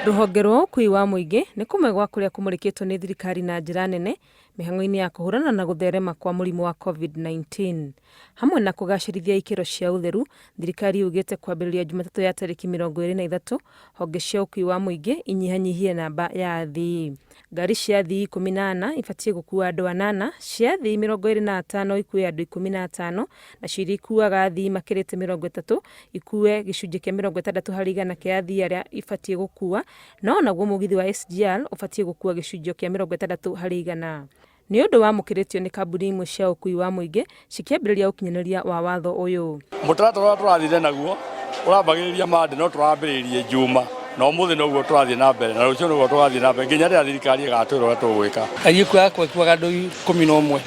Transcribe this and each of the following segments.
Rũhonge rwa ũkui wa mũingĩ nĩ kũmwe gwa kũrĩa kũmũrĩkĩtwo nĩ thirikari na njĩra nene mĩhang'o-inĩ ya kũhũrana na gũtherema kwa mũrimũ wa COVID-19. Hamwe na kũgacĩrithia ikĩro cia ũtheru, thirikari yugĩte kwambĩrĩria Jumatatũ ya tarĩki 23, honge cia ũkui wa mũingĩ inyihanyihie namba ya athii. Ngari cia athii 14 ibatiĩ gũkua andũ anana, cia athii 25 ikue andũ 15, nacio iria ikuaga athii makĩrĩte 30 ikue gĩcunjĩ kĩa 60% kĩa athii arĩa ibatiĩ gũkua, no onaguo mũgithi wa SGR ũbatiĩ gũkua gĩcunjĩ kĩa 60%. Nĩ ũndũ wamũkĩrĩtio nĩ kambuni imwe cia ũkui wa mũingĩ cikĩambĩrĩria ũkinyanĩria wa watho ũyũ. Mũtaratara ũrĩa tũrathire naguo ũrambagĩrĩria Monday no tũrambĩrĩirie Juma na ũmũthĩ noguo tũrathiĩ na mbere na rũciũ noguo tũgathiĩ na mbere nginya rĩrĩa thirikari ĩgatwĩra ũrĩa tũgwĩka. Ngari ĩkuaga yakwa ĩkuaga andũ 11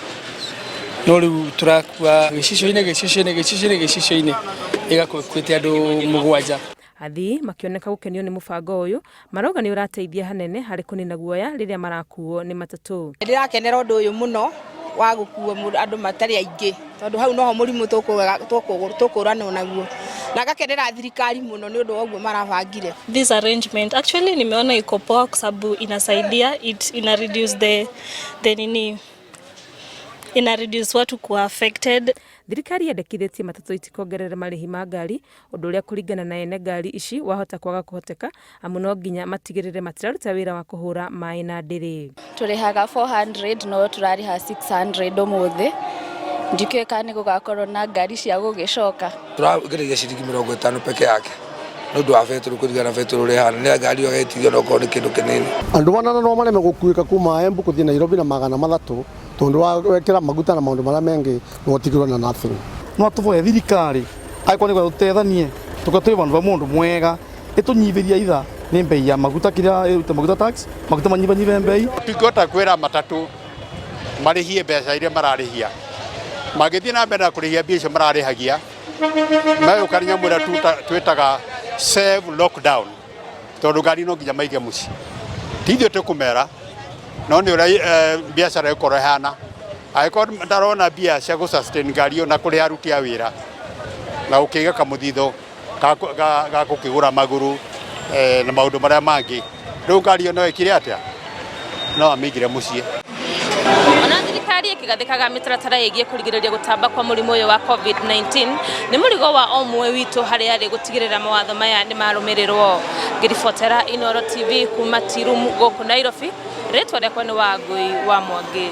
no rĩu tũrakua gĩcicio-inĩ gĩcicio-inĩ gĩcicio-inĩ gĩcicio-inĩ ĩgakorwo ĩkuĩte andũ mũgwanja. Athii makĩoneka gũkenio nĩ mũbango ũyũ marauga nĩ ũrateithia hanene harĩ kũnina guoya rĩrĩa marakuo nĩ matatũ. Ndĩrakenera ũndũ ũyũ mũno wa gũkuo andũ matarĩ aingĩ tondũ hau noho mũrimũ tũkũranwo naguo na ngakenera thirikari mũno nĩ ũndũ wa ũguo marabangire. This arrangement actually nimeona iko poa kwa sababu inasaidia it ina reduce the nini ina reduce watu kuwa affected. Thirikari yendekithĩtie matatũ itikongerere marĩhi ma ngari, ũndũ ũrĩa kũringana na ene ngari ici wahota kwaga kũhoteka amu no nginya matigĩrĩre matiraruta wĩra wa kũhũra maĩ na ndĩrĩ. Tũrĩhaga 400 no tũrarĩha 600 ũmũthĩ, ndikĩũĩ kana nĩ gũgakorwo na ngari cia gũgĩcoka. Tũragereria ciringi 50 peke yake nĩ ũndũ wa betũrũ kũringana na betũrũ ũrĩa ĩhana nĩ ngari ĩyo ĩgetigio no korwo nĩ kĩndũ kĩnini. Andũ anana no mareme gũkuĩka kuma Embu kũthiĩ Nairobi na 300 tondũ wa wekĩra maguta na maũndũ marĩa mengĩ no ũtigĩrwo na nothing. No tũvoye thirikari angĩkorwo nĩ gwetha tũtethanie tũkorwo twĩ vandu va mũndũ mwega ĩtũnyivĩrie itha nĩ mbei ya maguta kĩrĩa ĩrute maguta tax maguta manyivanyive mbei. Tũtingĩhota kwĩra matatũ marĩhie mbeca iria mararĩhia, mangĩthiĩ na mbere na kũrĩhia mbia icio mararĩhagia megũka nyamũ ĩrĩa twĩtaga self lockdown, tondũ ngari no nginya maige mũciĩ. Ti ithuĩ tũkũmera, no nĩ ũrĩa biacara ĩgũkorwo ĩhana. Angĩkorwo ndarona mbia cia gũ sustain ngari ĩyo na kũrĩha aruti a wĩra na gũkĩiga kamũthitho ga gũkĩgũra magũrũ na maũndũ marĩa mangĩ, rĩu ngari ĩyo no ĩkire atĩa? No amĩigire mũciĩ. Ona thirikari ĩkĩgathĩkaga mĩtaratara ĩgiĩ kũrigĩrĩria gũtamba kwa mũrimũ ũyũ wa COVID-19, nĩ mũrigo wa o ũmwe witũ harĩa arĩ gũtigĩrĩra mawatho maya nĩ marũmĩrĩrwo. Ngĩribotera Inooro TV kuma Tea Room gũkũ Nairobi, rĩtwa rĩakwa nĩ Wangũi wa Mwangi.